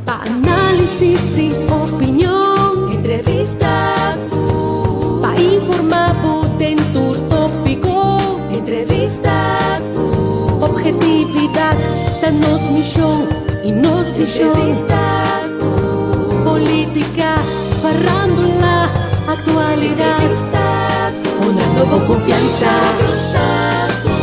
Pa análisis i opinion. Entrevista ku. Pa informá bo den tur tópiko. Entrevista ku. Objetividat ta nos mishon i nos vishon. Entrevista ku. Polítika, farándula, aktualidat. Entrevista ku. Hunando bo konfiansa. Entrevista ku.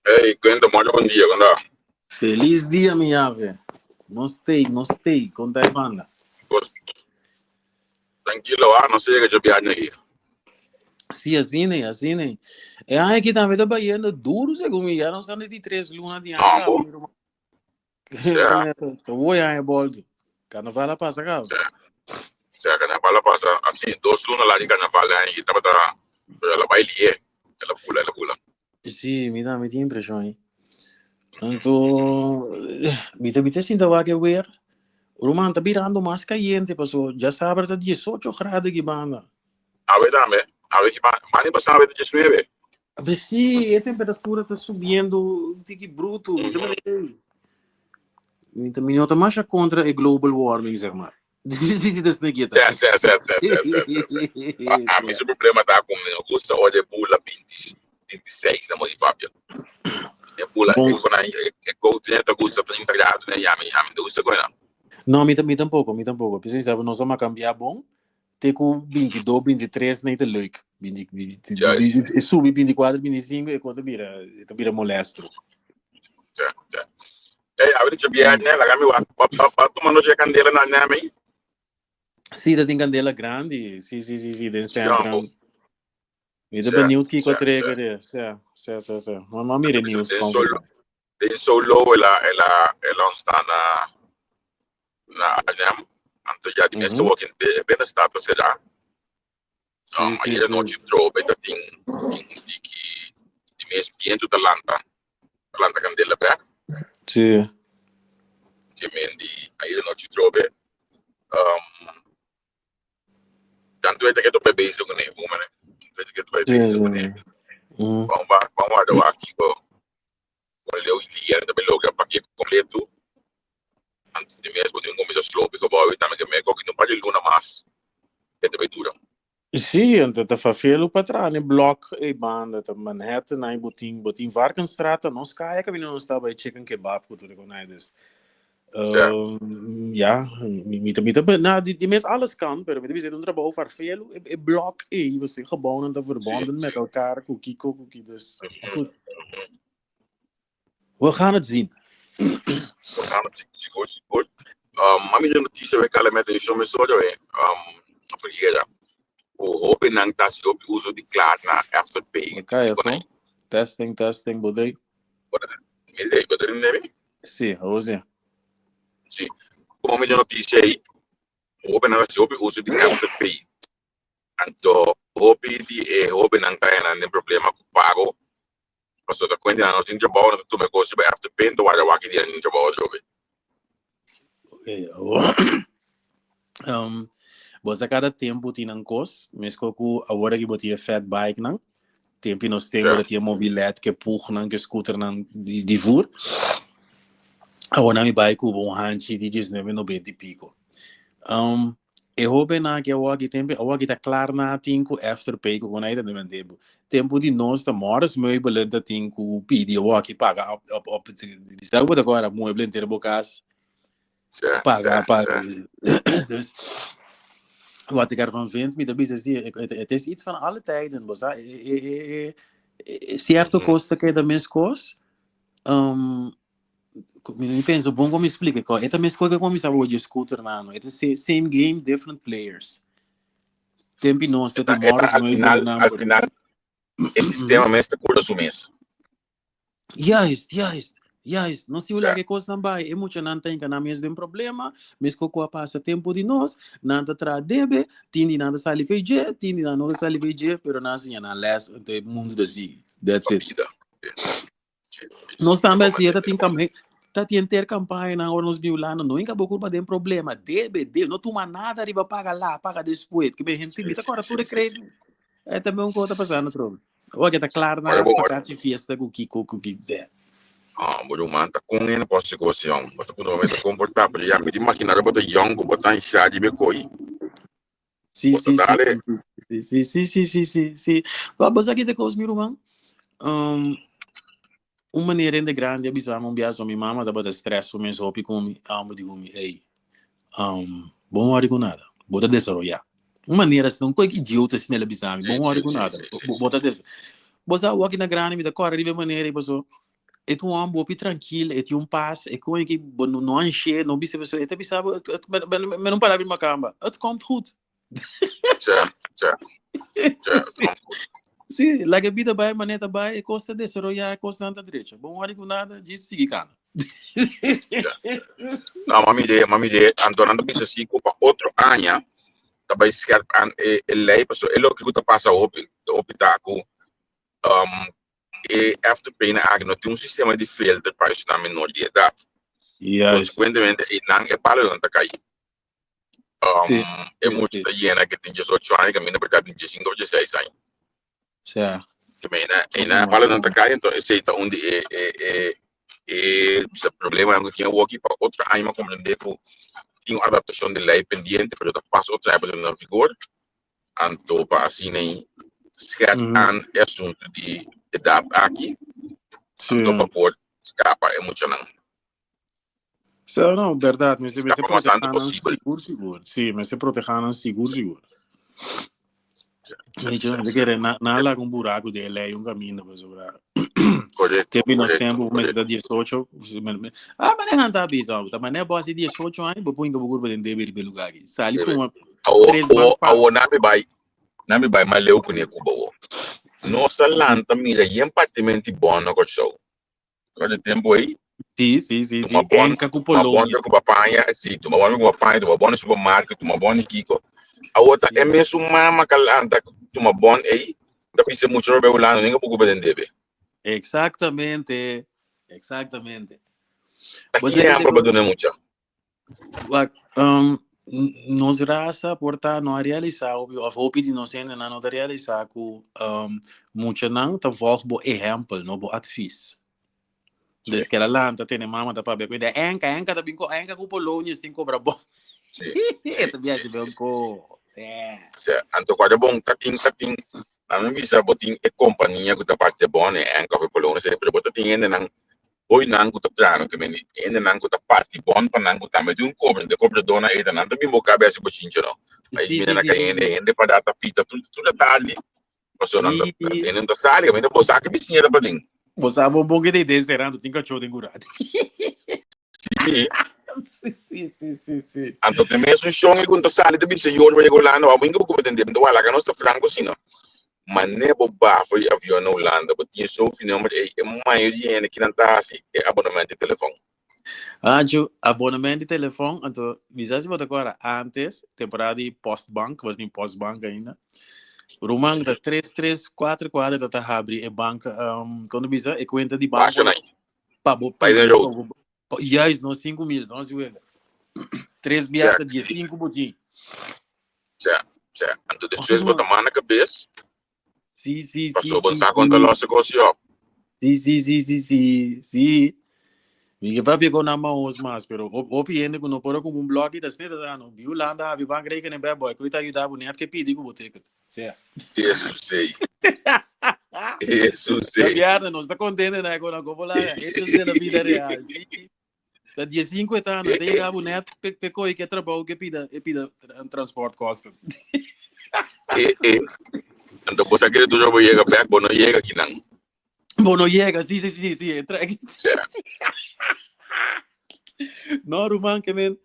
Hey, cuenta, moja bom dia, quando Feliz dia, mi ave. Nos stay, nos stay, conta e banda. Pues, tranquilo, ah, no sé que yo viaje aquí. Sí, asina e, asina e. E aña aki tambe ta bayendo duro, segun mi. Ya nos ta di tres luna di aña No, caba, mi ruman. Sea, Ta woy aña boldo. Carnaval a pasa caba. sea, sea, carnaval a pasa así, 2 luna la di carnaval ahí, tabata, pero la baile, la pula, la pula. Sí, mi tambe tin impresion ahí. Anto, mi ta sinta wak e weer. Ruman, ta birando mas cayente, paso ya sabe ta 18 graden aki banda. A ver, dame, a ver, mani pasaba de 19. Be sí, e temperatura ta subiendo un tiki bruto. Mi ta mi no ta mas contra e global warming, zeg maar. Sí, sí, dat is Sí, sí, sí, sí, sí, sí, sí, sí. A mi su problema ta con mi gusta oye bula 20, 26 na modi papia. E bula, Bom. e con aí, e go ta gusta 30 grado, né? Ya mi gusta con ela. No, mi tampoco, mi tampoco. Precies, sabe, nos a cambia bon. Te cu 22, 23, nee, te leuk. 20, 20, Subi 24, 25, e ta bira molesto. Sí, sí. Hey, a ver, yo viaje, né? Laga mi wa, pa pa pa tomando je candela na né mi. Sí, dat tin candela grandi. Sí, den centro. bo. Mi ta benieuwd kiko trek de. Sí. Maar mira nieuws Den van. solo, den solo ela sta na Arnhem. Anto ja, di meeste ook in de binnenstad será. Ayera nochi trobe ta tin un tiki di mes biento ta lanta candela bek. Ke men di ayera nochi trobe. Tanto weet ik het op bij bezig nee, hoe man. Weet ik het bij bezig nee. Vamos a dar aqui ko. Con leu lier tambe logra pakje completo. Anto di mes bo tin comienza slow gebouw tambe ke me ko un par di luna mas. Het bij dura. Sí, anto ta verveel pa tra ne blok e banda ta Manhattan ay botin Varkenstraat nos kaya kami nos ta bij chicken kebab ku tur kon dus. Ja, mi ta na di mes alles kan, pero mi ta bisa un trabalho verveel e blok e você gebouwen te verbonden met elkaar ku kiko ku ki dus goed. We gaan het zien. We gaan het zien, sigur, sigur. Mami de noticia we kala met de show me so we vergeten. O hopi nang tas hopi uso di Klarna, Afterpay. Okay, even. Testing, testing, bodei. Mi lei, wat erin neem? Sí, hoe is Sí. Como mi de noticia aí, hopi nang tas hopi uso di Afterpay. Anto hopi di e hopi nang kaya nang problema ku pago. Paso ta cuenta no tin trabalho no tu me costa bij Afterpay, to wara waki di an trabalho jobe. Okay, você cada tempo tin un cos, mesmo ku agora que botia fat bike nang, tempo nos tempo dat tinha mobilet que pug nang que scooter nang di voer. Agora mi bike ku un hanchi di 1990 e pico. E hobe na que awor tempo awor ta klaar na tin ku Afterpay ku kon aí ta tempo. Tempo di nos ta Morris meubelen ta tin ku pidi awor que paga op op sabe wat agora meubelen ter bokas paga paga. Dus wat ik ervan vind, mi ta bisa si, het is iets van alle tijden, bo sa, cierto cos ta keda mes cos. Um, Mi no pensa bon como explica ko. Eta mes koe como mi sabe scooter nano. Eta same game, different players. Tempi nos ta Morris al final, al final e sistema mes ta cura su mes. Juist, juist, juist. Nos si laga e kosnan bai, e muchanan ta hinka nan mes den problema, mes ku a pasa tempu di nos, nan ta traha debe, tin di nan ta sali fe dje, tin di nan no ta sali fe dje, pero nan a siña nan les, anto e mundu ta sigui. That's it. Nos tambe así, ta tin ta tin enter campaña nan ora nos bin Hulanda, no hinka bo kurpa den problema, debe, debe, no tuma nada riba paga la, paga despues, ke hende mi ta kòrda tur e kredi. E tambe un kos ta pasando atrobe. Oke, ta klaar na Ora pa kachi fiesta ku kiko ku ki. Ah, bo ruman ta kon ene por hasi kos yòn. Bo ta puntra bo mes ta komportá, pero ya mi ta imaginá bo ta yòn ku bo ta ansha di be koi. Sí, Bo ta sí, sí, dale. sí, sí, sí, sí, sí, sí, sí, sí. Ba, bo sa ki ta kos, mi ruman? Um, un manera hende grandi a bisa mi un biaha, so mi mama tabata stress su mes hopi ku mi, amo di ku mi, ey, um, bo no wòri ku nada, bo ta desaroyá. Un manera asina, un koe idiota asina el a bisa mi, bo no wòri ku nada, bo, bo ta des. Bo sa awor ki na grandi mi ta kòrda riba e manera ei paso e ta un hòmber hopi trankil, e tin un pas, e koe ki bo no no ansh'é, no bisa paso e ta bisa bo, mi no para abri makamba, het komt goed. Tja, tja, tja, het komt goed. Sí, laga e bida bai manera ta bai, e kos ta desaroyá, e kosnan ta drecha. Bo no wòri ku nada, djis sigui kana. No, mami de, mami de, anto nan ta bisa si ku pa otro aña ta bai scherp aan e, e lei, paso e loke ku ta pasa hopi, hopi ta ku um, e FTP na aki no tin un sistema di filter pa esnan menor di edat. Consecuentemente, e nan e palonan ta kai. Um, e mucha ta yena ke tin 18 aña, kaminda por tin 15 of 16 aña. Ke mena, e na palonan ta kai, enton esei ta un di e e e e bisa problemanan ku tin awoki pa otro aña mi a komprende ku tin un adaptashon di lei pendiente, pero ta pas otro aña pa duna na vigor, anto pa asina ei scherp aan e asuntu di edat aki, anto pa por skapa e muchanan. So, no, berdad, mester mester Skapa mas proteha tantu nan posibel. sigur sigur. Sí, mester proteha nan sigur sigur. Weet je, de kere na na laga un buraco de lei un camino pasobra. Correcto, Tempo nos correcto, tempo mester correcto. ta 18. Ah, maar nan ta bisa, ta maar net boss 18 aña, bo pon bo curva den debe riba lugar aki. Sali Debe. tuma Awo, tres awo, bank awo pass. na mi bai, na mi bai mas leu kuné Cuba wo. Nos a lanta mira yen partimenti bon na Kòrsou. Durante e tempo ei, Sí, sí, sí, tuma sí. bon, Enka ku tuma bon Polonia. ku papaña, sí, tuma bon ku papaña, tuma bon supermarket, tuma bon di kiko. Awor ta e Sí. mesun mama ka lanta tuma bon ei, ta bisa mucha robe Hulanda, ninga poko beden debe. Exactamente, exactamente. Ta Bo ki sa ki te ehempel pa ko- duna e mucha? Wak, um, nos rasa por ta no a realisá hopi, of hopi di nos hendenan no ta realisá ku um, muchanan ta volg bo ehèmpel, no bo advies. Dus kela lanta tene mama ta papia ku e enka, enka ta bin ko, enka ku Polonius tin kobra bon. Sí, E ta biachi sí, bon sí, ko. sí. Sí, anto kuadra bon ta tin, ta tin, nan bisa bo tin e kompania ku ta parti bon, e enka of e Polonius, pero bo ta tin hendenan Hoy nan ku ta traha no ke mende hendenan ku ta parti bon pa nan ku tambe tin un kobre de kobredónan ei ta nan ta bin bo kabes i bo chincha no ai Sí, mira sí, na sí, ka sí, hende sí. hende pa da ta fita tur tur ta tardi pasobra nan ta Sí. hende no ta sali kaminda bo sa ke bisiña ta paden. Bo sa bon bon ke ta idea serando tin kachó den kura. Sí. Sí, sí, sí, sí, sí. Anto te mesun shon ei ku no ta sali ta bisa yor pa yega Hulanda wak bo inga bo kume tende bo ta wak laga nos ta franko asina. Mane bo ba for di avion na Hulanda bo tin sofi number ei e mayoria hende kinan ta hasi e abonement di telefon. Ancho, abonement di telefon, anto mi sa si bo ta kora antes, temporada di Postbank, bo tin Postbank ainda. Ruman ta tres tres kuater kuater ta ta habri e bank, um, kono bisa, e kuenta di banko Basha nai. pa bo Bai den pidi, road. pa bo, pa, juist, no 5000, no si wega. Tres biaha ta Check. 15 bo tin. Tja, tja. Anto despues bo ta manda kabes. Sí, sí, sí, Paso bo sí, sa kon ta sí. los e kos yo. Sí, sí, sí, sí, sí, sí. Mi ke papia kon nan maos mas, pero hopi hende ku no por a kumpra un bloki ta sneta sa no. Bi Hulanda habi bankrekening bad boy, ku ta yuda bo net ke pidi ku bo ticket. Sea. Eso sei. Eso sei. Gabiarne, nos ta kontente na kon nan kopo laga. Hechos de la vida real, sí. Ta 15 eta no te llega bu net pe pe koi ke trabou ke pida e pida transportkosten. Eh, eh. Anto bo sa kere tu bo yega bek, bo no yega kinan. Bo no yega, sí, sí, sí, sí, entra. Sea. No, ruman, ke men,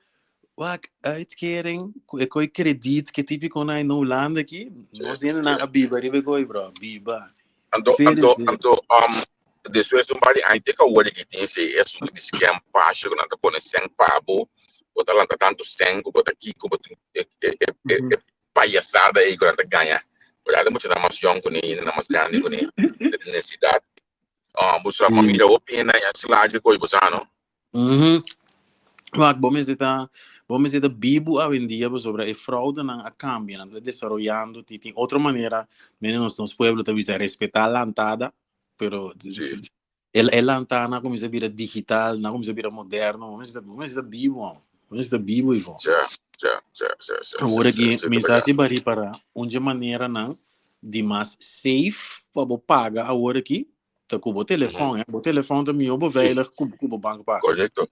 wak, uitkering, ku e koi krediet, ke típiko na in Hulanda aki, nos hende nan a biba riba e koi, bro, biba. Anto, Serio, anto, serio. anto, despues un par di aña te ka word ki tin esei asuntu di scam fasha ku nan ta pone sèn pa bo, bo ta lanta tantu sèn ku bo ta kiko, bo tin e, e, e, e, e payasada ei ku nan ta gaña. Por algo muchanan mas yòn kuné, hendenan mas grandi kuné, ta tin necesidad. Bo sa, bo mira hopi hende a slaag koe bo sa, no? Wak, bo mester ta, bo mester ta bibu awendia pasobra e fraudenan a kambia, nan ta desaroyando, tin tin otro manera, mene nos nos pueblo ta bisa respetá lantada, pero e e lantada nan a kuminsá bira digital, nan a kuminsá bira moderno, bo mester bo mester ta bibu, bo mester ta bibu Ivon. Awor aki mi sa si bo a ripará un dje maneranan di mas safe pa bo paga awor aki ta ku bo telefòn, eh. Bo telefòn ta mihó beveilig ku ku bo bankpas. Korekto.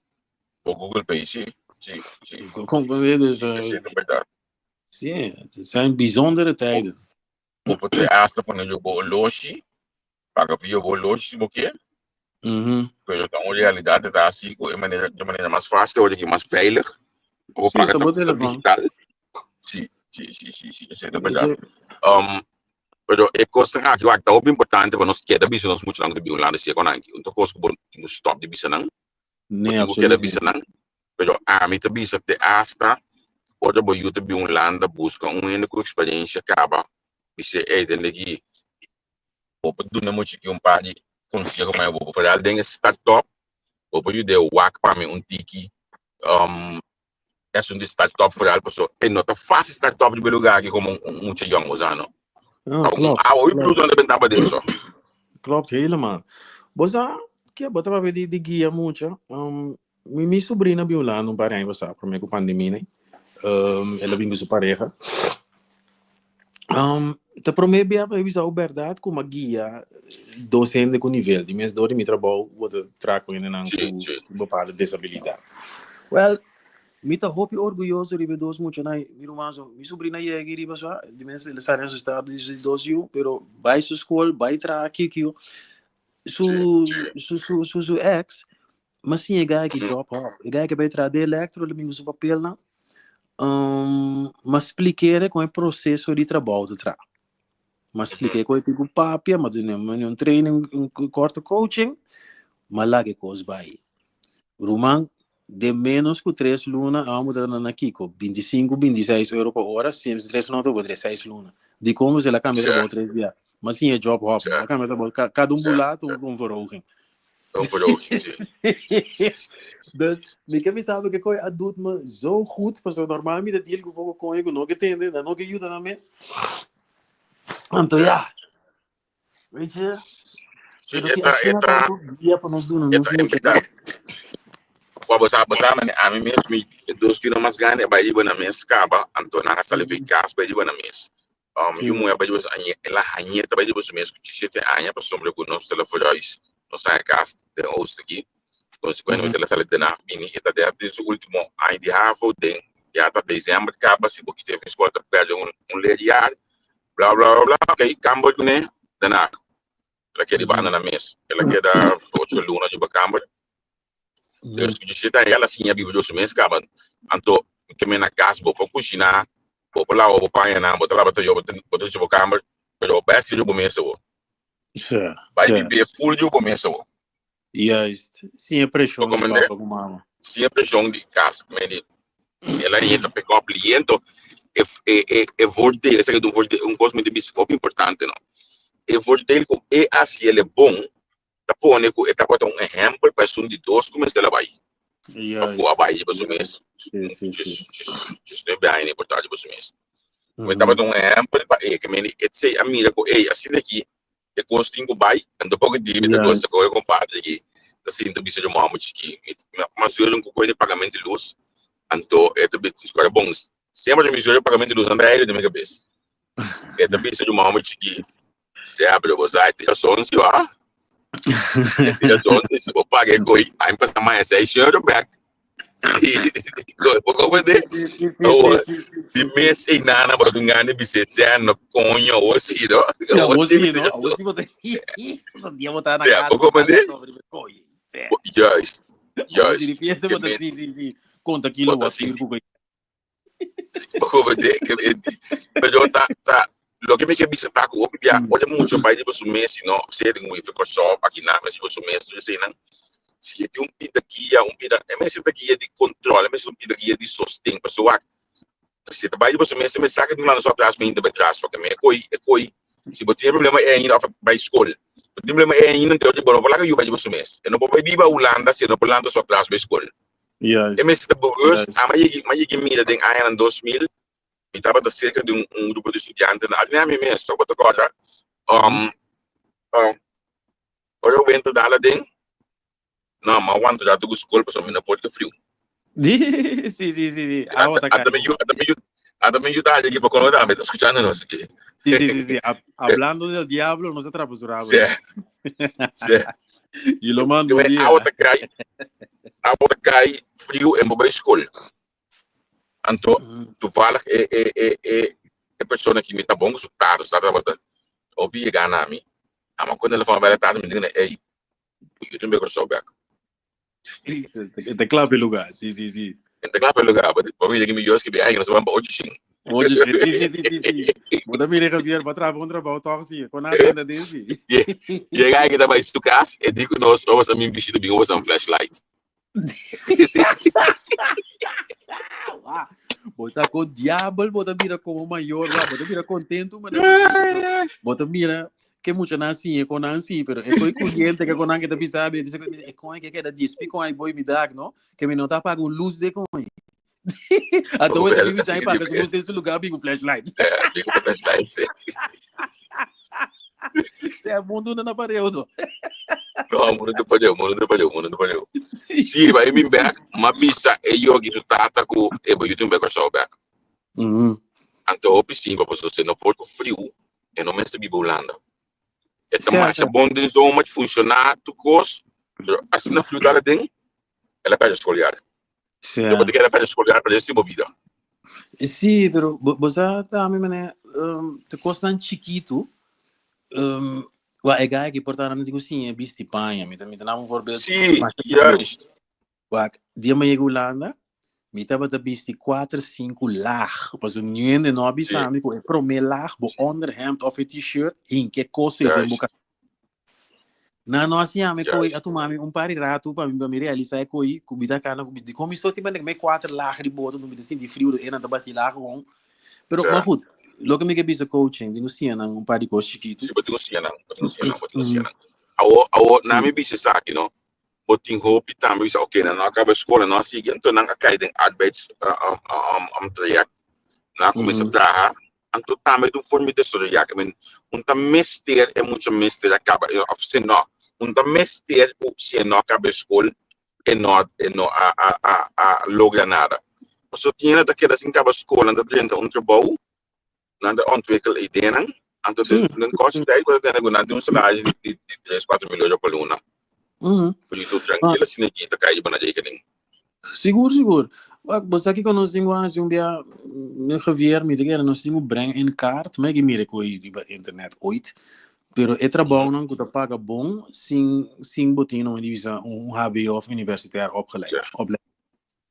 Bo Google Pay, sí, sí, sí. Comprende? Dus, Esei ta bèrdat. sí, het zijn bijzondere tijden. Bo por te hasta pone yo bo oloshi, paga via bo oloshi si bo ke. Pero ta un realidat ta asi ku e manera, de manera mas fásil ora ki mas veilig. Bo Sí, paga ta bo ta telefòn. digital. Sí, sí, sí, sí, sí, esei ta bèrdat. Weet je, Pero e kosnan aki wak ta hopi importante pa nos keda bisa nos muchanan ku ta biba Hulanda si e kon aki. Un ta kos ku bo tin ku stòp di bisa nan, bo nee, tin ku keda absoluut bisa niet. nan. Pero ami ta bisa te asta ora bo yu ta biba Hulanda buska un hende ku eksperensha kaba bis'é ey tende aki bo por duna mucha ki un par di konseho pa bo. Foral den e startup bo por yud'é wak pa mi un tiki Esun di start up vooral paso e no ta fácil start up riba e lugar aki como un mucha yong bo sa no. No, Ta un klopt, awa hopi klopt. bruto nan ta benta pa den so. Klopt, helemaal. Bo sa ke bo ta papia di di guia mucha. Mi sobrina bin Hulanda un par di aña pasá promé ku pandemia nei. El a bin ku su pareha. Ta promé bia pa e bisa bo bèrdat ku mi a guia dos hende ku nivel. Di mes dor di mi trabou bo ta traha ku hendenan ku bepaalde desabilidat. Wèl, mi ta hopi orguyoso riba e dos muchanan. Mi ruman so, mi subrina yega riba so, di mes el a sali na su estado di su dos yu, pero bai su skol, bai traha kikio. Su su su su ex, mi a siña e guy ki job hop. E guy ke bai traha den elektro, el a bin ku su papelnan. M'a splik'é kon e proseso di trabou ta traha. M'a splik'é kon e tin ku papia, m'a dun'é un training, un korto coaching, m'a laga e kos bai. Ruman, den ménos ku tres luna a hòmber ta na kiko? 25, 26 euro pa ora, si tres luna ta bo tres seis luna. Dikon el a kambia trabou tres bia? M'a siña job hop, m'a kambia trabou, kada un bulato un verhoging. Un verhoging, sí. Dus, mi ke bisa bo ke koe a doet me zo goed, pasobra normal mi ta deal ku poko koño ku no ke tende, nan no ke yuda nan mes. Anto ya, weet je, Sí, pero si e ta, e asina ta, ta guia pa nos duna e nos ta en mucha. berdad. Wa bo sa, bo sa mane ami mes mi dos fino mas grande a bai riba nan mes kaba, anto nan a sali for kas bai riba nan mes. Yu muhé a bai riba su aña, el a hañ'é ta bai riba su mes ku 17 aña pasobra ku nos ta la voorhuis, nos haña kas den Oost aki. Konsekuentemente el a sali Den Haag bini, e ta den su último aña di havo den ya ta desèmber kaba, si bo kita e fin skol ta pèrdè un leerjaar, bla bla bla bla, ok, kamber kuné Den Haag. El a keda riba anda na mes, el a keda ocho luna riba kamber. Dus ku 17 aña el a siña biba riba su mes kaba. Anto ke men na kas bo por kushiná, bo por laba bo pañanan, bo ta laba toyo, bo ta bo ta bo kamber, pero bai hasi riba bo mes awor. Bai biba ful riba bo mes awor. Juist. Sin e Bo preshon di comprende? papa ku mama. Sin e preshon di kas. Men di el a yeta pick up liento. E e e e voordeel, esaki ta un voordeel, un kos mi ta bisa hopi importante no. E voordeel ku e hasi el e bon ta pone ku e tabata un ehèmpel pa esun di dos ku mester a bai. Òf ku a bai riba su mes. Djis nuebe aña por ta riba su mes. Ku e tabata un ehèmpel pa e, ke mende etsei a mira ku ey asina aki e kos tin ku bai, anto poko di mi ta gosta ku e kompadre aki ta sinta bisa yo mama chikí. Mi a sueño ku koe di pagamento di lus, anto e ta bisa skora bon. Semper mi sueño pagamento di lus nan ta aire den mi kabes. E ta bisa yo mama chikí. Sea, pero bo sa, e tira son si wa. E tira son si bo paga e koi, a mi pasa maya 6 euro bek. Bo comprende? Di mes ei nana bo tin gana di bis'é, sea no coño, awo si no. Ja, Awo awo si si mi no, tira awo son. si bo ta Dia bo ta na Sea, casa, bo comprende? Juist. Juist. Juist. Di repente bo ta Ke si, si, si. Konta kilo Bo ta wat sinti. ku Pero pero ta ta loke mi ke bisa ta ku hopi bia ora mucha bai riba su mes no sea den un workshop aki nan riba su mes tur eseinan si e tin un pida guia un pida e mester ta guia di control e mester un pida guia di sosten pasobra wak si e ta bai riba su mes e mes sa ke tin manda su atras mi hinta bai tras pasobra mi e koi e koi si bo tin e problema e ainda of bai skol bo tin problema e ainda anto bo no por laga yu bai riba su mes e no por bai biba Hulanda si e no por lanta su atras bai skol. Juist. E mester ta bewust, Juist. a yegi, m'a yegi mira den añanan 2000, mi tabata cerca di un, un grupo di studiantenan, al mi mes, toch bo ta corda, ora winter dal aden, no, m'a wanta rato cu school pasobra mi no por ke friu. Sí, sí, sí, sí. Awa ta Ata kai. mi yu, ata mi yu, ata mi yu ta aki pa conoce tambe, ta escuchando nos aki. Sí, sí, sí, sí. Hablando del diablo, no se atrapa su rabo. Sí, sí. Y lo mando un día. Awa ta kai, awa ta kai friu en bo bai school. Anto, toevallig e, e, e, e, e persona ki mi ta bon ku su tata, su tata tabata hopi yega na mi. Ama ku telefon bel e tata mi diga, ey, yo tin be Kòrsou bek. Te klape lugar, sí, sí, sí. Te klape lugar, bo mira ki mi yos ki bi ay, nos ban pa ocho shin. Ocho shin, sí, sí, sí, sí, sí. Bo ta mira Javier, bo traha un trabou toch sí, kon agenda den sí. Llega ay que ta bai su cas, e di ku nos, obas a mi bishita bin obas un flashlight. Bo ta con diabel, bo ta mira como mayor, bo ta mira contento, maar bo ta mira que mucha nan siña con nan sí, pero e coi corriente que con nan que ta bisa be, dice que e con que queda dispi con ai boy mi dag, no? Que mi no ta paga un luz de con. Anto we ta bibi sai paga su luz de su lugar bi un flashlight. Bi un flashlight, sí. Se mundo na pareu do. No, mundo te pareu, mundo te pareu, mundo te pareu. Sí, vai mi back, ma bisa e yogi su tata ku e bo yutu back or back. Anto hopi simpel pasobra si no por ku friu e no mester biba Hulanda. E ta masha bon den zomer funshoná tur kos, pero asina friu dal aden el a pèrdè skol yar. Yo por ta kere pèrdè skol yar pa resto di bo bida. Sí, pero bo sa tambe manera te kosnan chikitu wak e gai aki por ta nan tin ku siña bisti paña. Mi ta mi ta nan un voorbeeld Sí, juist. Wak, dia mi a yega Hulanda, mi tabata bisti kuater, sinku lag. Pasobra niun hende no a bisa mi ku e promé lag, bo onderhemd òf e t-shirt, hinka e kos ei den bo kabes. Nan no a siña mi koi, a tuma mi un par di ratu pa mi pa mi realisá e koi ku mi ta kana ku mi dikon mi so tin manda ku kuater lag riba otro, mi ta sinti friu, e nan ta basilá gewoon. Pero, maar goed, loke mi ke bisa coaching, tin ku siña nan un par di kos chikitu. Sí, bo tin ku siña nan, bo tin ku siña nan, bo tin ku siña nan. Awor, awor, na mi bisa esaki, no? Bo tin hopi tambe bisa ok nan no a kaba e skol nan no a sigui anto nan a kai den arbeids traject nan a kuminsá traha anto tambe ta un forma di desaroyá ke men un ta mester e mucha mester a kaba òf si no un ta mester ku si e no a kaba e skol e no e no a a a logra nada pasobra tin hende ta keda sin kaba skol nan ta drenta un trabou nan ta ontwikkel ideanan, anto den den korte tijd bo ta tende ku nan tin un salaris di di di tres kuater mil euro pa luna. Por itu trankil asina aki ta kai riba nan rekening. Sigur sigur. Wak, bo sa kiko nos tin ku hasi un bia, mi Javier, mi ta kere nos tin ku breng in kaart, mi a mira ku riba internet ooit, pero e trabounan ku ta paga bon sin sin bo tin un di bisa un hbo of universitair opgeleid. Opleiding.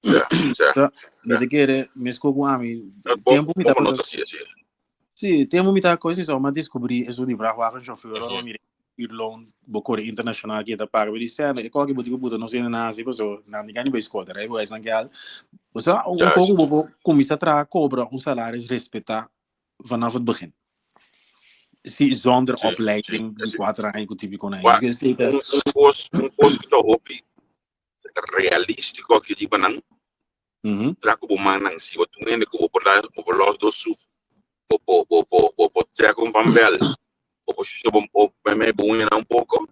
Ja, ja. Mi ta kere, mesco ku ami, tempo mi tabata... Como nos hacía, sí. Sí, tempo mi tabata koe so, m'a descubrí eso di vrachtwagenchauffeur, ora mi mira uurloon, bo kore internacional ki e ta paga, mi di, sèn, e koki bo tin ku buta nos hende nan hasi, paso nan tin gana di bai skol, ta rijbewijs nan ke al. Osea, un koko bo por kuminsá traha kobra un salaris respetá vanaf het begin. Sí, zonder opleiding di kuater aña ku típiko nan. Un kos, un kos ku ta hopi realístiko aki riba nan, tra ku bo mannan. Si bo tin un hende ku bo por da, bo por lòs dos suf, bo por bo por bo por trek un van bèl, bo por shusha bo bo mei bo uñanan un poko,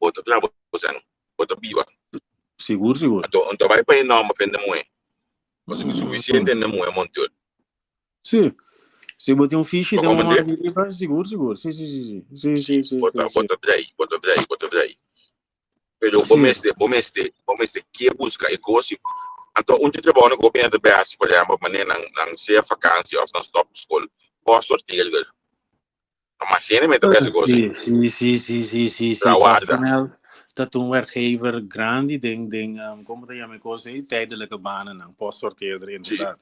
bo ta traha bo sèn, bo ta biba. Sigur, sigur. Anto, anto bai pa e nòmber pa hende muhé. Pasobra sufisiente hende muhé monteur. Sí. Si bo tin un fishi den un man riba, sigur, sigur. Sí, sí, sí, sí. Sí, sí, sí. Bo ta, bo ta drei, bo ta drei, bo ta drei. Pero bo mester, bo mester, bo mester ke buska e kos. Anto un di trabounan ku hopi hende ta bai hasi, por ehèmpel, manera nan nan sea vakansi òf nan stòp skol, Ta un werkgever grandi den den um, como ta yama e cosa ei? Tijdelijke banennan, postsorteerder inderdaad.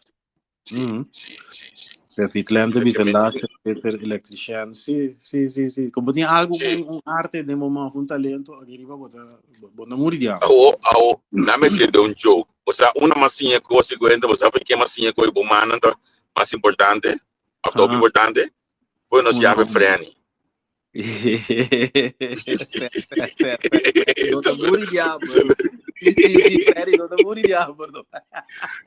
Si, si, si, si. Petit Lente bisa laatste fitter, elektricien. Si, si, si, si. Como tin algo, un arte den bo man of un talento, aki riba bo ta, bo no muri di hamber. Awo, awo, na me siente un joke. O sea, una mas siña cos y cuenta, bo sa ken mas siña cos bo mannan ta mas importante, of ta hopi importante? Foi nos yabe Frenny. No ta muri di hamber. Sí, sí, sí, Freddy, no ta muri di hamber, no.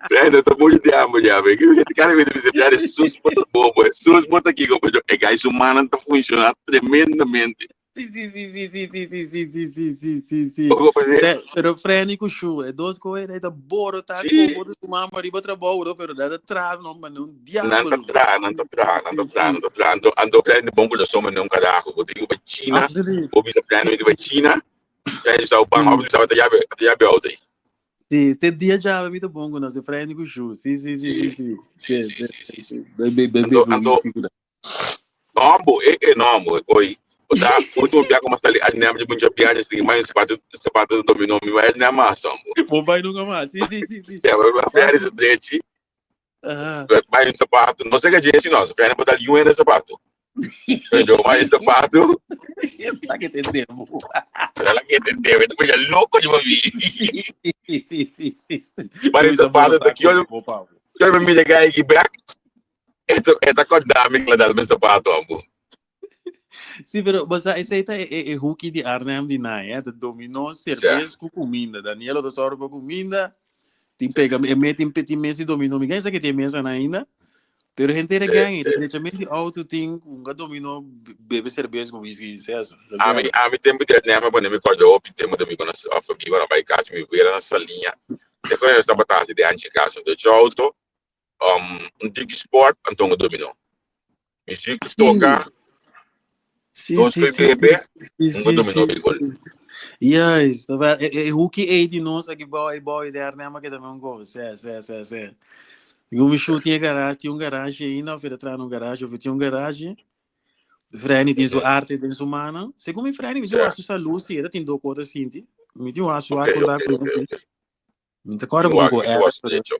Freddy, no ta muri di hamber, ya, ve. Que cara me dice, Freddy, sus bota bobo, sus bota kiko, pero e gai su manan ta funciona tremendamente. Sí, sí, sí, sí, sí, sí, sí, sí, sí, sí, sí, sí, sí. Ojo, pues, Pero Frenny ku Shu, e dos koe, e ta boro ta Sí. ko boto su mama riba trabou, no, pero dat tra no, ma un Nan ta diablo. tra, nan ta tra, nan ta Sí, tra, sí. nan ta tra. Anto, anto Frenny bon corazón, ma no un carajo. Bo digo, bij China, Absoluut. bo bisa Frenny, Sí, bij sí. China, Frenny zou bang, Sí. of zou te jabe, te jabe auto. Sí, te dia já mi ta bon ku nos, Frenny ku Shu. Sí, sí, sí, sí, Sí, sí. sí, Sí, sí, sí, sí, sí, sí. sí. Bebe, bebe, Anto, bebe anto, whisky ku dat. no, bo, no, bo, e koi. O sea, último biaha ku sali Arnhem, de bunja biaha, assim, mas sapato, sapato dominou, mi vai Arnhem mas, bo. Bo bai nunca mas. Sí, sí, sí, sí. Se vai Wak, Frenny su drechi, ah. vai um sapato, não sei que gente não, Frenny botar um no sapato. Pero vai sapato, Tá que tem tempo. ela que entendeu, eu tô louco de ouvir. Sí, sí, sí, sí. Vai Luisa sapato, Borota tá aqui, olha, com o Paulo. eu me ligar aqui back, esta acordar-me que ela dá meu sapato, amor. Sí, pero basta esei ta e hoekie di Arnhem di nai, eh, de dominó cerveza ku comida. Danielo ta sòru pa kuminda. Tin pega e me tin tin mes di dominó. Mi sa que tin mesa na ainda. Pero gente era gang, directamente di auto tin un dominó bebe cerveza ku whisky, eso. Ami, ami tempo di Arnhem, quando mi ricordo hopi tempo di mi con a famiglia, na bai casa, mi vera na salinha. E quando eu estava tasi de antes casa, de auto, un tiki sport, antongo dominó. Muziek toca, dos Sí, foi sí, bebe, sí, un sí, dominó sí, bigol. sí. Juist, terwijl e hoekie e di nos aki boy boy de Arnhem que también un go. Sí, sí, sí, sí. Digo, mi shoot tinha garage, tinha um garage ainda, of ele num garage, of tinha um garage. Vreni tin su arte den su mano. Segun mi Vreni, mi tin su salud, si, ele tin do kota sinti. Mi tin su contact ku Ok, ok. Mi te acorda Igual, con igual, era, de pero hecho.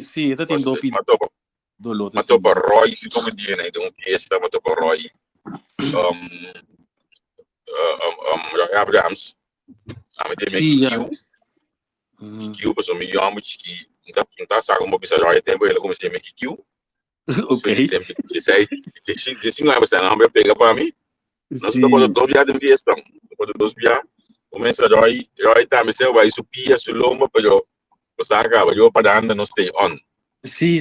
sí, ele tin do pi Ma topa, do lote ma sinti. topa Roy, si como dia, né? Então, fiesta, ma topa Roy. Roy Abrams. Ami tem Sí, QQ, juist. QQ, paso mi yomo chiki. Nta sa como bisa Roy tempo ele comecei me QQ. Ok. Tempo 16, 15, 15 anos, não me pega para mim. Nós estamos dois dias de fiesta. Depois de dois dias, começa Roy, Roy também se vai supia su lomba, pero pues acaba, yo para andar no stay on. Sí.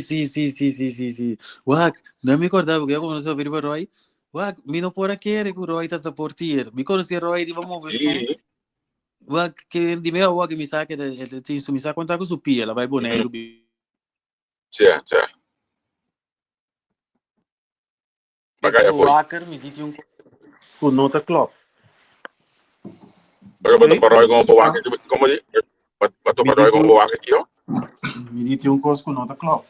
Wak, no me acordaba, porque yo conocí a Riba Roy. Wak, mi no por querer que Roy tata portier. Mi conocí a Roy, íbamos a ver. Wak, que dime wak que mi saque de de su mi saque contar con su pia, la vai Bonaire. Sí. Bacaya foi. Wakker, mi dice un ku nota klop. Pero para para Roy como para como di? Para Mi para Roy dice como un para aqui, ó. mi dice un cos ku nota klop.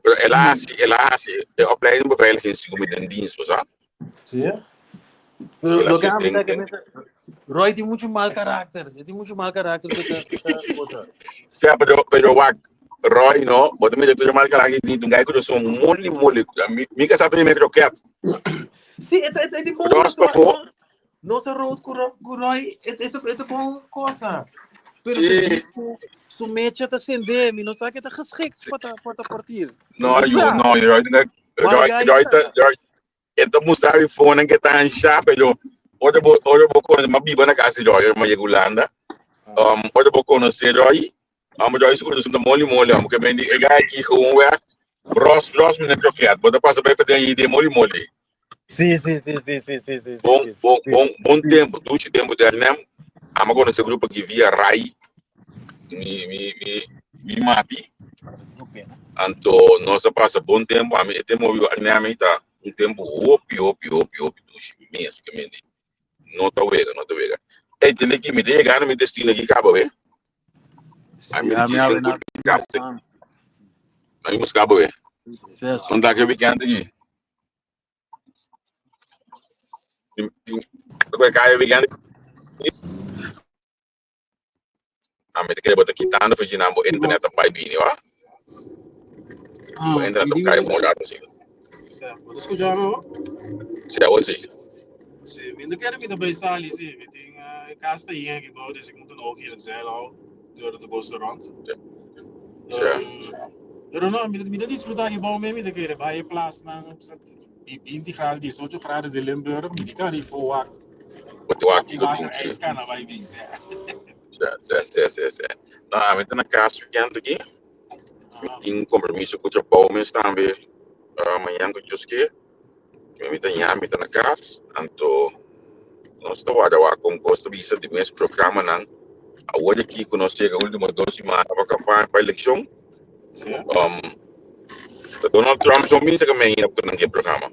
Pero helaas, helaas, de opleiding beveiliging is met een dienst, was dat? Sí. Sí, Pero helaas, lo que a mí den, que den. me Roy tiene mucho mal carácter, tiene mucho mal carácter que ta cosa. Sí, pero wak, Roy, no, bota me tu mal carácter, ni tu gai que son moli moli. Mi mi casa tem me croquet. Sí, het die Pero bom as po. no se rood ku Roy, het bom cosa. Pero te disco su mecha te acender, mi no sabe que está geschikt para ta partir. No, yo no, Roy, Mal Roy, guy Roy, ta. Roy, ito mustavi phone que tá em chapa, yo. Ora bo con ma biba na casa Roy, ma Yolanda. Ora bo conhecer Roy. Roy is goed, moli moli, que ben die gai ki gewoon weg. Ros, ros met een kroket. Bota passa bij para de moli moli. Sí, Bom, sí, bom, sí. bom, bom tempo, duche tempo de Arnhem. Ama conhecer grupo que via Rai, mi, mi, mi, mi mati. Anto, nossa passa bom tempo, a mim tempo Arnhem tá um tempo hopi, hopi, hopi, hopi, duche mês que me não tá wega, não tá wega. Ei, tem que me chegar no meu destino aqui, cabo, ve? Sí, a mí abre na. Cabo, aí buscar, cabo, ve? Sucesso. Não dá que weekend aqui. Ku kaya weekend. A mi ta kere bo ta kitando for djinan bo internet ta bai bini wa. Bo Ah, internet mi ta di kai mi for un rato si. Bo ta skucha mi awor? Si awor si. Si, mi no kere mi ta bai sali si. Mi tin e kas ta yen aki bou, dus ik moet een oogje in het zeil hou door de kosten rond. Si. Pero no, mi ta disfruta aki bou mi ta kere bai e plasnan di 20 graden, 18 graden den Limburg, mi di kan ri for wak. Bo ta wak Hopi kiko tin water si. ijs kan a bai bin, si. Si, si, si, si. No, ami ta na kas weekend aki. Mi tin compromiso ku trabou mes tambe mañan ku Dios ke. Mi ta ña, mi ta na kas, anto nos ta warda wak kon kos ta bisa di mes programanan. Awor aki ku nos yega ultimo dos simana pa kampaña pa elekshon, um, ta Donald Trump so misa ka me ainda ku nan ke programa.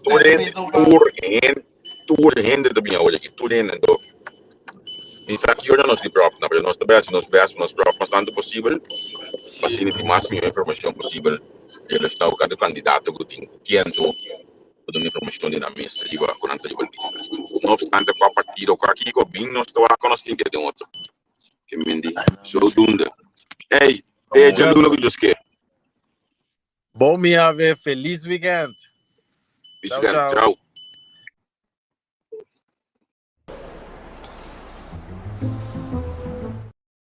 Tur hende, tur hende, tur hende ta bin awor aki, tur hende. Anto mi sa ki ora nos di prop na, pero nos ta bai hasi nos best pa nos prop mas tantu posibel, pa asina tin mas mihó informashon posibel relashoná ku kada kandidato ku tin, ku ken tu ku duna informashon di nan mes riba ku nan ta riba lista. No opstante kua partido, kua kiko bin nos ta wak ku nos tin ke den otro. Ke men di zodoende. Ey, te djaluna ku Dios ke. Bon mi ave, felis weekend. Felis weekend, chao.